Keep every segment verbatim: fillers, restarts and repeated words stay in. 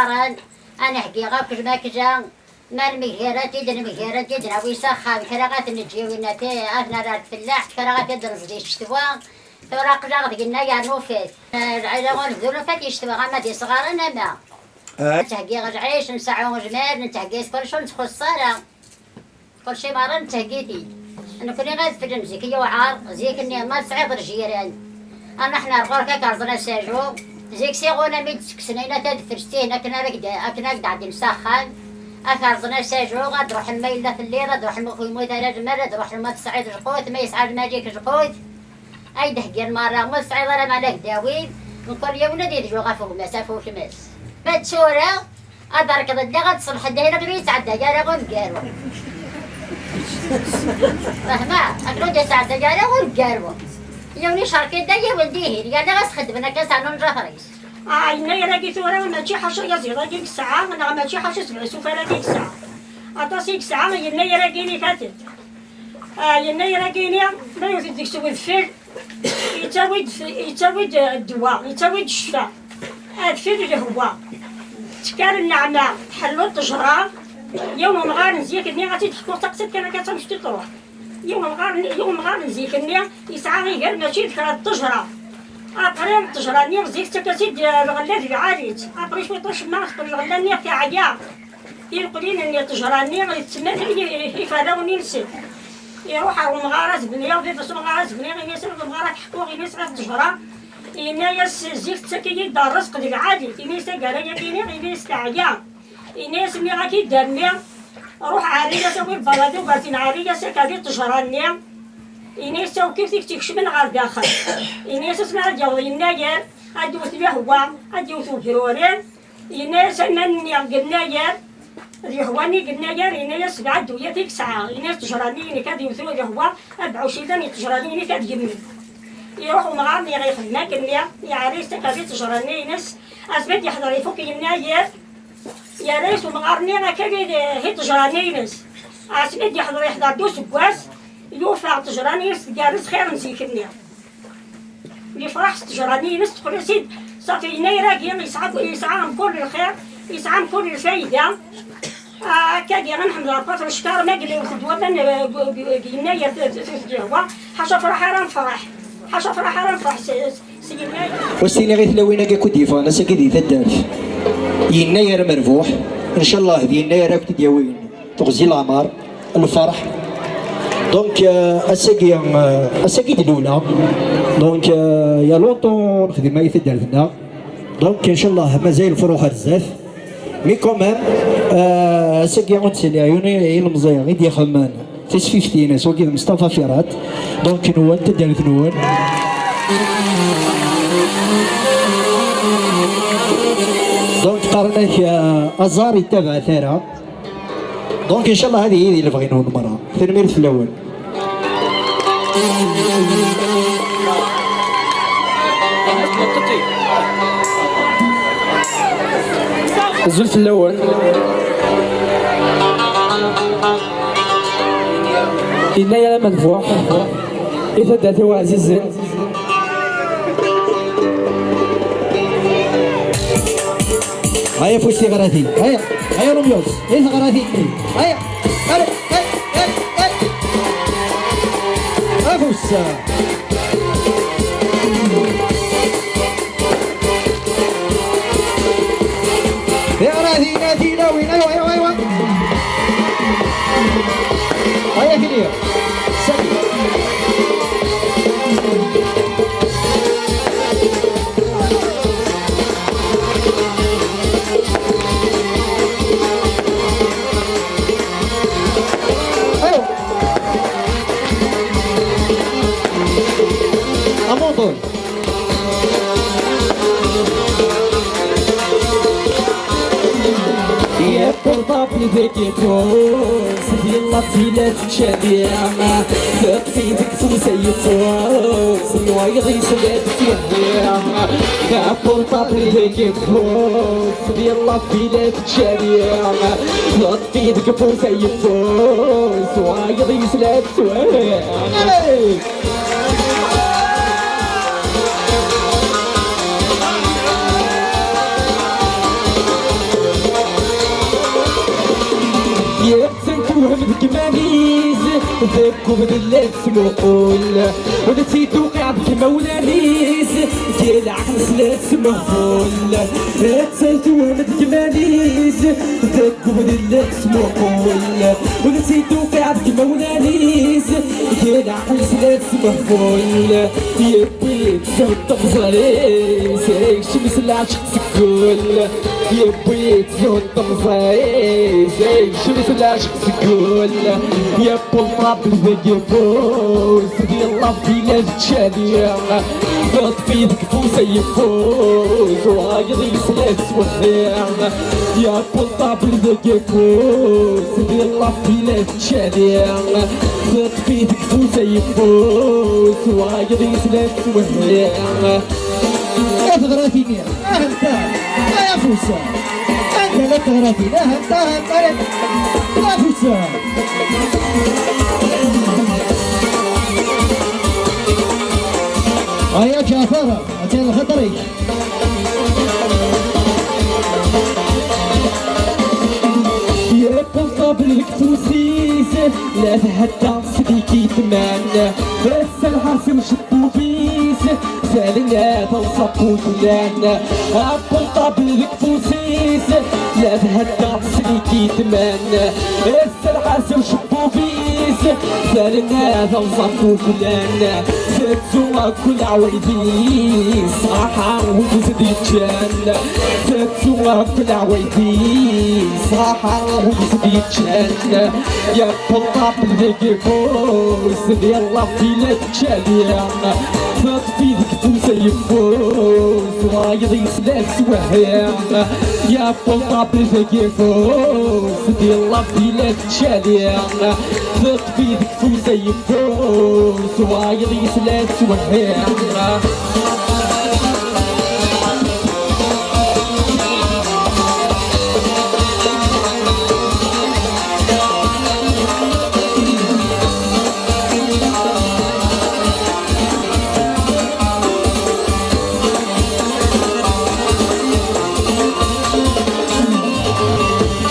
Qqaren, ad n-heggiɣ akk lmakla, ma lmeggarat-id, lmeggarat-id, nawi s axxam, kra ad t-neǧǧ i winna, ti-, ad t-nerr ar tfellaḥt, kra ad t-id-neẓdi s ccetwa. Tura aql-aɣ deg yennayer nufat. Lɛila ur ndur nufat i ccetwa, ama d isɣaren, ama. Nettheggi lɛic, nseɛɛu lmal, nettheggi s kullec, ur nettxuṣṣ ara. Kulci merra nettheggi-t-id. Nekni adfel n zik yewɛer, zik-nni ma tesɛiḍ ljiran. Ama ḥna ar ɣur-k ad k-rẓen asaju, zik s iɣunam i d-ttekksen ayen ad tadfel s tihin akken ara k-d-, akken ad k-d-ɛeddin s axxam. Ad k-rẓen asaju, ad ruḥen ma yella telliḍ, ad ruḥen ma ur yemmut ara lmal, ad ruḥen ma tesɛiḍ lqut, ma yesɛa lmalik lqut. Ay d-heggan merra, ma ur tesɛiḍ ara meɛna ad k-d-awin, mkul yiwen ad idlu ɣef gma-s, ɣef weltma-s. Ma d tura, ad d-rekḍen daɣ, ad d-ṣelḥen daɣ, ur yettɛedday ara umgaru. Fehmeɣ, akken ur d-yettɛedday ara umgaru. Yiwen icerk-id, yiwen dihin, yerna ad s-xeddmen akka, sɛan unǧafer-is. Ah, yennayer-agi tura mačči ḥaca yaziḍ-agi i yesɛa, neɣ mačči ḥaca sebɛa isufar-agi i yesɛa. Aṭas i yesɛa yennayer-agi-nni ifaten. Ah, yennayer-agi-nni, ma yewwet deg-s wedfel, yettawi-d, yettawi-d, eh, ddwa, yettawi-d ccfa. Adfel d lehwa. Tekker nneɛma, tḥellu ṭṭejra. Yiwen umɣar n zik-nni, ad tt-id-ḥkuɣ taqsiṭ kan akka d tamecṭuṭ truḥ. Yiwen umɣar n, yiwen umɣar n zik-nni, yesɛa iger mačči d kra n ṭṭejra. Après ṭṭejra-nni, zik tettak-as-id, eh, lɣella d lɛali-tt. Après cwiṭ acemma, teqqel lɣella-nni teɛya. Ileqlin-nni, ṭṭejra-nni, yettemmal i, i, iferrawen-nsen. Iruḥ ɣer umɣar azebniɣ, baba-s umɣar azebniɣ, ini-as: "A umɣar, ad k-ḥkuɣ", ini-as, "ɣef ṭṭejra." Yenna-yas: "Zik tettak-iyi-d rrezq d lɛali." Ini-as: "Taggara-agi-nni", ini-as, "teɛya." Ini-as: "Nniɣ-ak-id a mmi, ruḥ ɛerri-yas, awi lberrad ugertin, ɛerri-yas akka di ṭṭejra-nni." Ini-as: "Tawkift i k-tt-ikecmen ɣer daxel." Ini-as: "Asmi ara d-yaweḍ yennayer, ad d-iwet lehwa, ad d-iwet ubruri." Yenna-yas: "Aman-nni n yennayer, d lehwa-nni n yennayer", yenna-yas, "sebɛa dduyat i yesɛa." Yenna-yas: "Ṭṭejra-nni-inek ad yewtu lehwa, abɛuc yellan i ṭṭejra-nni-inek ad yemmi." Iruḥ umɣar-nni ixdem akken-nni, iɛerri-yas akka di ṭṭejra-nni-ines, asmi ad d-yeḥḍer ifuk yennayer, yerra-yas umɣar-nni akka di, di ṭṭejra-nni-ines. Asmi ad d-yeḥḍer, yeḥḍer-d useggas, yufa ṭṭejra-nni-ines tgerrez xir n zik-nni. Yefreḥ s ttejra-nni-ines, teqqel-as-id, ṣafi, yennayer-agi yesɛa, yesɛa mkul lxir, yesɛa mkul lfayda. Ah, akkagi ad nḥemd Rebbi ɣef leckaṛ, ma yella yewwet-d waman, eh, g-, g-, g-, yennayer t-, t-, t-, lehwa, ḥaca afraḥ ara nefreḥ, ḥaca afraḥ ara nefreḥ s, s, s yennayer. Wa s-tiniɣ i tlawin-agi akk i d-yeffɣen ass-agi di taddart. Yennayer amerbuḥ, ncallah d yennayer akk i d-yawin teɣzi leɛmer, lferḥ. Donc, euh, ass-agi, euh, ass-agi d-nula. Donc, euh, il y a longtemps nexdem ay taddart-nneɣ. Donc, ncallah mazal lefruḥ ar zdat. Mais quand même, euh, ass-agi ur nettili ɛyun i, i lemẓi i d-ixemmen tisfiftin-is, wagi d Mustafa Firat. Donc, nwen, taddart-nwen. Donc, qqaren-ak, euh, aẓar yettabaɛ tara. Donc, ncallah, ad yili lebɣi-nwen merra. Tanemmirt fell-awen. Azul fell-awen. Yennayer amerbuḥ i taddart-iw ɛzizen. Aya afus tiɣratin. Aya, aya Romeo. Ay tiɣratin. Aya. Allez, allez, allez, allez. Afus. Tiɣratin a tilawin. Aywa, aywa, aywa. Aya kini. Amuḍel. Portable deg ufus, yella tila tettcali. Taqsi deg ufus ay yeffus, nwayeḍ yesla-d tihi. Portable deg ufus, yella tila tettcali. Taqsi deg ufus ay yeffus, wayeḍ yesla-d tihi. Hey! Yettwhem deg iman-is, deg ubrid la tettmuqul, ula d tiduqi deg imawlan-is, deg leɛqel-is la tettmuqul. Yettwhem deg iman-is, deg ubrid la tettmuqul, ula d tiduqi deg imawlan-is, deg leɛqel-is la tettmuqul. Yewwi-d zzhu n temẓi-s, yekcem s leɛceq seg wul. Yewwi-d zzhu n temẓi-s, yekcem s leɛceq seg wul. Yewwi lṭabel deg ufus, di lafila d ttcali. Teṭṭef-it deg ufus ayeffus, wayeḍ-is la yettwehhi. Yewwi lṭabel deg ufus, di lafila d ttcali. Teṭṭef-it deg ufus ayeffus, wayeḍ-is la yettwehhi. A teɣratin-iw, ah anta, ay afus. Anda la teɣratin, ah anta, anta, ay afus. Aya Ǧaɛfar, atan lxaṭer-ik. Yewwi lṭabel deg ufus-is, la thedda seg yitman. Ass-a lḥasen cebbub-is, zalen ad lṣafu flan. Apelṭabel deg ufus-is, la thedda seg yitman. Ass-a lḥasen cebbub-is, zalen ad lṣafu flan. Tettu akk leɛwayed-is, ṣaḥa wid i s-d-yeččan. Tettu akk leɛwayed-is, ṣaḥa wid i s-d-yeččan. Yewwi lṭabel deg ufus, di lafila d ttcali. Teṭṭef-it deg ufus ayeffus, wayeḍ-is la yettwehhi. Yewwi lṭabel deg ufus, di lafila d ttcali. Teṭṭef-it deg ufus ayeffus, wayeḍ-is la yettwehhi.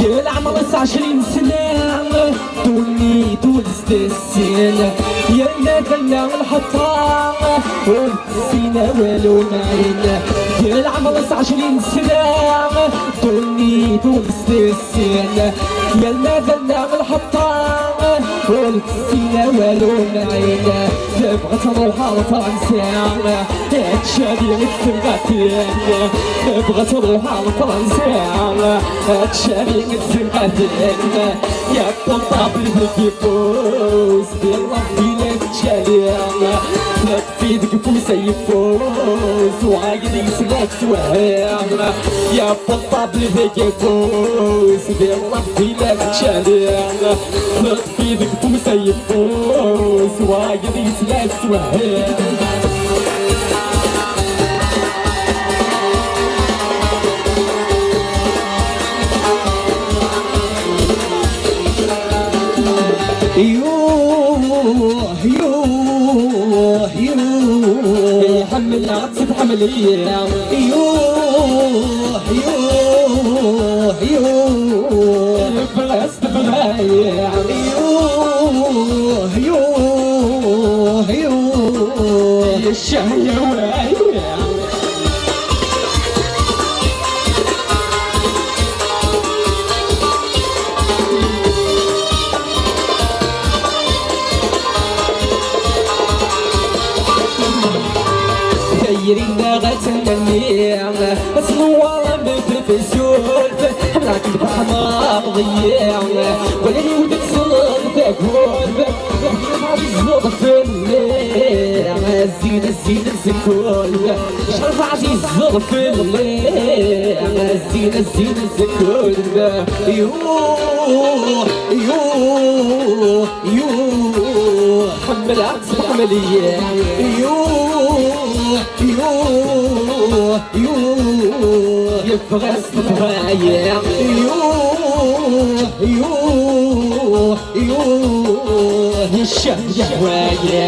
Deg leɛmer-is ɛecrin sna, ddunit ur s-tessin, yerna tella lḥeṭṭa, ur tessin awal umɛin. Deg leɛmer-is ɛecrin sna, ddunit ur s-tessin, yerna tella lḥeṭṭa, ur tessin awal umɛin. Tebɣa ad truḥ ar Fransa, ad tcali i tsenqatin. Tebɣa ad truḥ ar Fransa, ad tcali i tsenqatin. Yewwi lṭabel deg ufus, di lafila d ttcali. Teṭṭef-it deg ufus ayeffus, wayeḍ-is la yettwehhi. Yewwi lṭabel deg ufus, di lafila d ttcali. Teṭṭef-it deg ufus ayeffus, wayeḍ-is la yettwehhi. Yuh, yuh, yuh. Ḥemmleɣ-tt, tḥemmel-iyi. Yuh, yuh, yuh. Tebɣa-s, tebɣa-yi. Yuh, yuh, yuh. Yecceḥ yaway. Tayri-nneɣ attan-nni, ad tenwar am telfizult, ḥemmleɣ-kem teḥmaḍ-iyi, wala yiwet ad tesleḍ tagurt, tezzuḍ fell-i, a zzin, a zzin, a zzin. Acḥal ɛzizeḍ fell-i, a zzin, a zzin, a zzin. Yuh, yuh, yuh. Ḥemmleɣ-tt, tḥemmel-iyi. Yuh, yuh, yuh. Yebɣa-s tebɣa-yi. Yuh, yuh, yuh. Yecceḥ yehwa-yi.